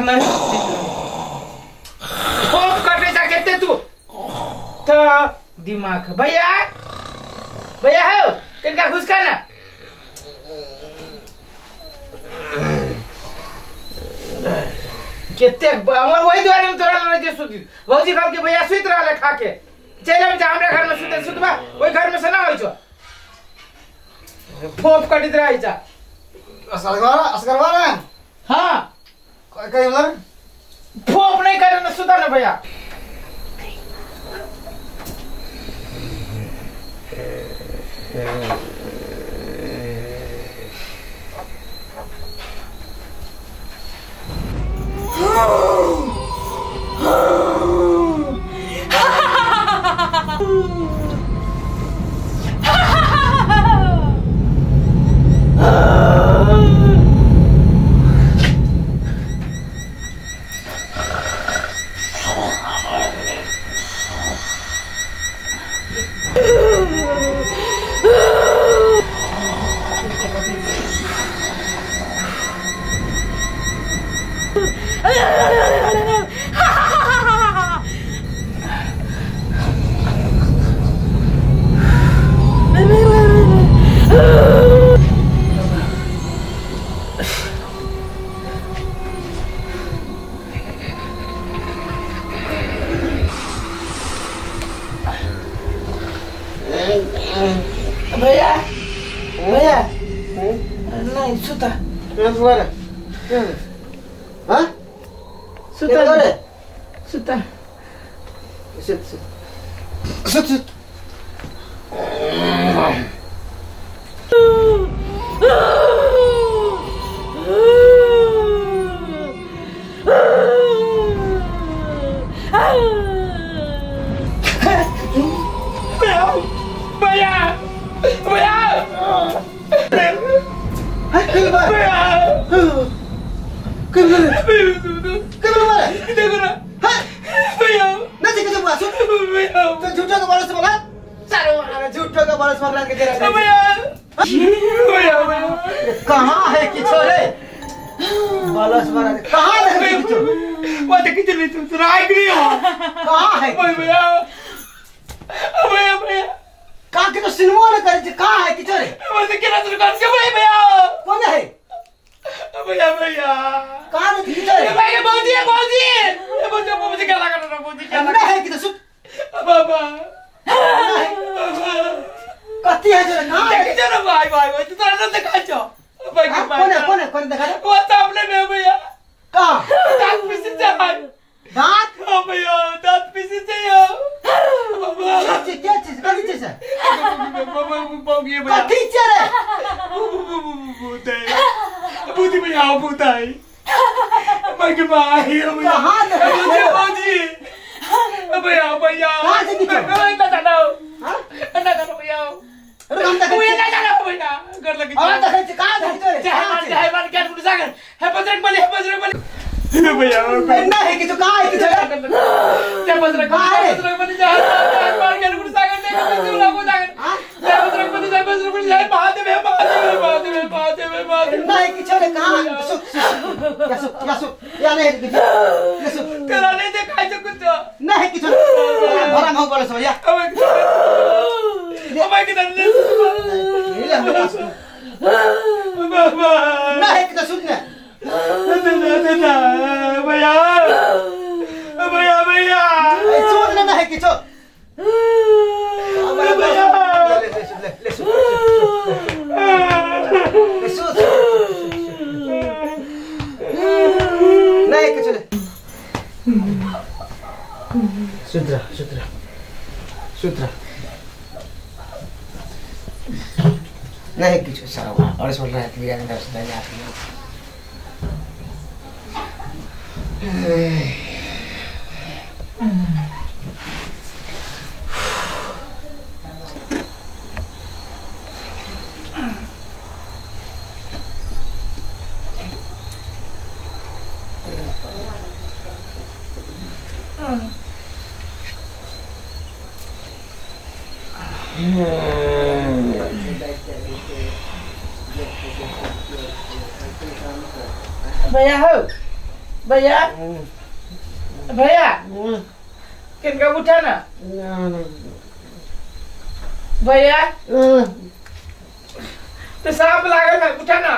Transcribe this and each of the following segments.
नहीं फोफ कटे जा केते तू तो दिमाग भैया भैया हो तिनका घुसका ना केते हमर वही दुआरे में तोरा लगे सुती भौजी कहल के भैया सुत रहले खा के चल हम जा हमरा घर में सुते सुतबा ओई घर में से ना होई छो फोफ कटित रही जा असगरवा असगरवा ना। हां कहीं मतलब फोफ नहीं करे ना सुता ना भैया। भैया भैया नहीं सुता हां सुता सुता सुत सुत सुत भैया भैया कहाँ है किछो रे बलस मारा कहाँ है किछो वो तो किछो नहीं तुम सुनाई नहीं हो कहाँ है भैया भैया भैया कहाँ के तो सिनेमा न करे कहाँ है किछो रे वो तो किना दुकान के भैया भैया कौन है भैया भैया कहाँ है किछो रे भैया भौजी भौजी भौजी भौजी क्या लगा रहा भौजी क्या लगा है कि तो सुत बाबा कथी है जो कहाँ है किछो रे भाई भाई भाई तू तो ना देखा छो भाई कौन है कौन है कौन देखा वो सामने में भैया कहाँ दांत पीसी से भाई दांत हां भैया दांत पीसी से यो बाबा क्या चीज कथी चीज है बाबा भौजी भैया कथी चीज रे भूत है भूत भैया भूत है मैं के भाई कहाँ भौजी भौजी भैया भैया कहाँ से किछो मैं ना जाना हां ना जाना भैया रुक हम देख कोई ना जाना भैया घर लगी हम देख कहाँ देख रे जय मान क्या सागर है बजरंग बली है बजरंग बली भैया ना है किछो कहाँ है किछो जय बजरंग बजरंग बली जय मान क्या सागर देख बजरंग सागर जय बजरंग बली जय बजरंग बली जय महादेव है महादेव महादेव महादेव महादेव ना है किछो रे कहाँ सुत या सुत या सुत या नहीं किछो या सुत तेरा नहीं देखा जो कुछ ना है किछो भरा भाव बोले सो या अब के दले बाबा ना है किछो सुत ना ना ना भैया भैया भैया सुत ना है किछो भैया ले ले ले सुत ले सुत ना है किछो ले सुधरा सुधरा सुधरा नहीं किछो सारा और सुन रहा है भैया ने सुन रहा है भैया हो भैया भैया किनका उठा ना भैया तो सांप लागल है उठा ना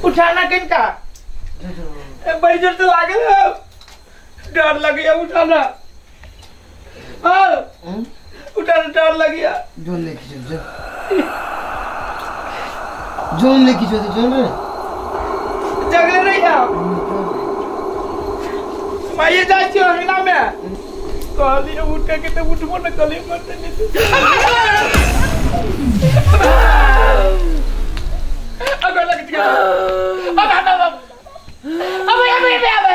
उठाना किनका बड़ी जोर से लागल है डर लग गया उठाना हाँ उठाना डर लग गया जोन लेके चल जो जोन लेके चल जोन रे जगले नहीं आप मैं ये जाती हूँ ना मैं कहलिए उठे के तो उठबो न कहलिए मरते नहीं अगर लग गया अब अब अब अब अब अब अब भैया भैया भैया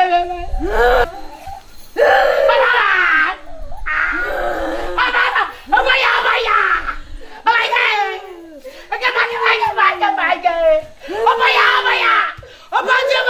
भैया भैया भौजी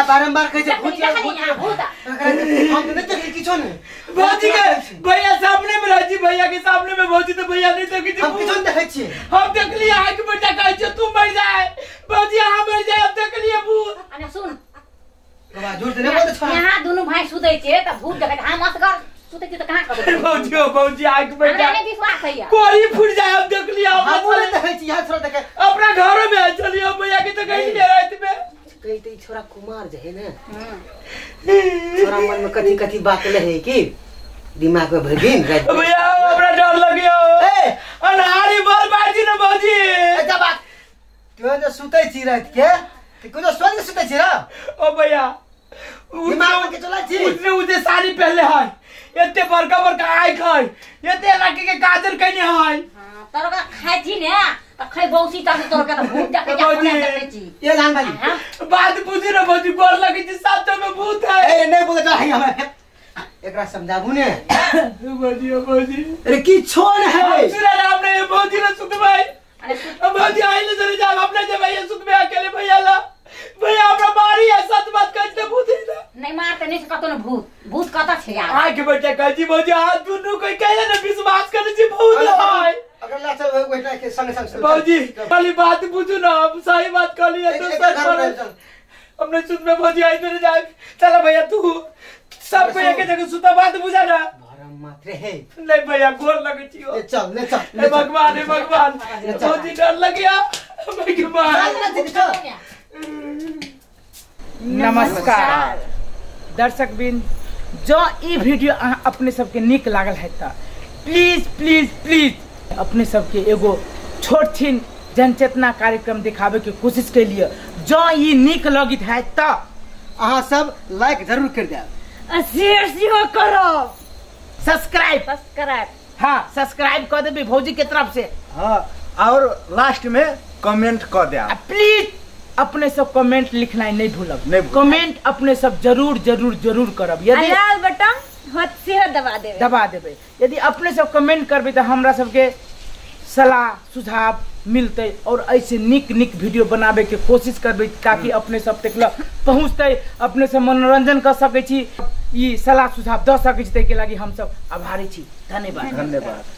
बारम्बार कहै छै भूत भूत हम त नहीं देखली किछो नहीं भौजी के भैया सामने में राजी भैया के सामने में भौजी तो भैया नहीं देखी हम किछो नहीं देखै छी हम देखली आंख बेटा कहै छै तू मर जाए भौजी हां मर जाए हम देखलिए भूत अने सुन बाबा झूठ नहीं बोलत छोरा यहां दोनों भाई सुतै छै त भूत देखै हम असगर सुतै छी त कहां करू भौजी ओ भौजी आंख बेटा हमरा नहीं विश्वास है कोरी फूट जाए हम देखलिए हम नहीं देखै छी यहां छोरा देखै अपना घर में चलिए भैया के तो गइलिए रात में कही तो छोरा कुमार जे है ना छोरा मन में कथी कथी बात रहे कि दिमाग में भर दिन भैया हमरा डर लग गयो ए अनहारी बोल बाजी न भौजी अच्छा बात तू जो सुतै छी रात के ते कोनो सोच के सुतै छी र ओ भैया दिमाग में के चलै छी उसने उजे साड़ी पहनले है एते बड़का बड़का आंख है एते लड़की के काजर कइने है हां तोर का खाइ छी ने त खै बौसी त तोर के त भूत देखै जा छी ये लान वाली बात बुझी न भौजी गोर लगे छी साचो में भूत है ए नहीं बोले त है हमरा एकरा समझाबू ने भौजी ओ भौजी अरे की छोन है सुना राम ने भौजी ने सुत भाई अरे भौजी आइले जरे जा अपने जे भैया सुत में अकेले भैया ला भैया हमरा मारी है सच बात कहते भूत है नहीं मारते नहीं कतो न भूत भूत कत छै यार आंख बेटा कहै छी भौजी हाथ दुनू कोई कहले ने विश्वास करे छी भूत है अगर ला चल बैठा के संग संग भौजी खाली बात बुझू ना हम सही बात कहली है तो सच पर हमने सुत में भौजी आई तो जाए चला भैया तू सब को एक जगह सुता बात बुझा ना भरम मात्र है नहीं भैया गोर लगे छी ले चल ले चल हे भगवान हे भगवान भौजी डर लग गया मैं के मार नमस्कार दर्शक बिन जो ई वीडियो अहाँ अपने सबके नीक लागल है त प्लीज प्लीज प्लीज अपने सबके एगो छोट छिन जनचेतना कार्यक्रम दिखावे के कोशिश के लिए जो ई नीक लगित है त अहाँ सब लाइक जरूर कर देब आ शेयर सेहो करब। सब्सक्राइब सब्सक्राइब, हाँ सब्सक्राइब कर देबे भौजी के तरफ से। हाँ और लास्ट में कमेंट कर दे। प्लीज अपने सब कमेंट लिखना नहीं भूलब, नहीं भूलब। कमेंट अपने सब जरूर जरूर जरूर करब। यदि लाल बटन होत सेहो दबा देबे, दबा देबे। यदि अपने सब कमेंट करबे तो हमरा सबके सलाह सुझाव मिलते और ऐसे निक निक वीडियो बनावे के कोशिश करबे ताकि अपने सब तक पहुँचते, अपने सब मनोरंजन कर सकै छी, ई सलाह सुझाव दऽ सकै छी। ताहिके लागि हम सब आभारी छी। धन्यवाद। धन्यवाद।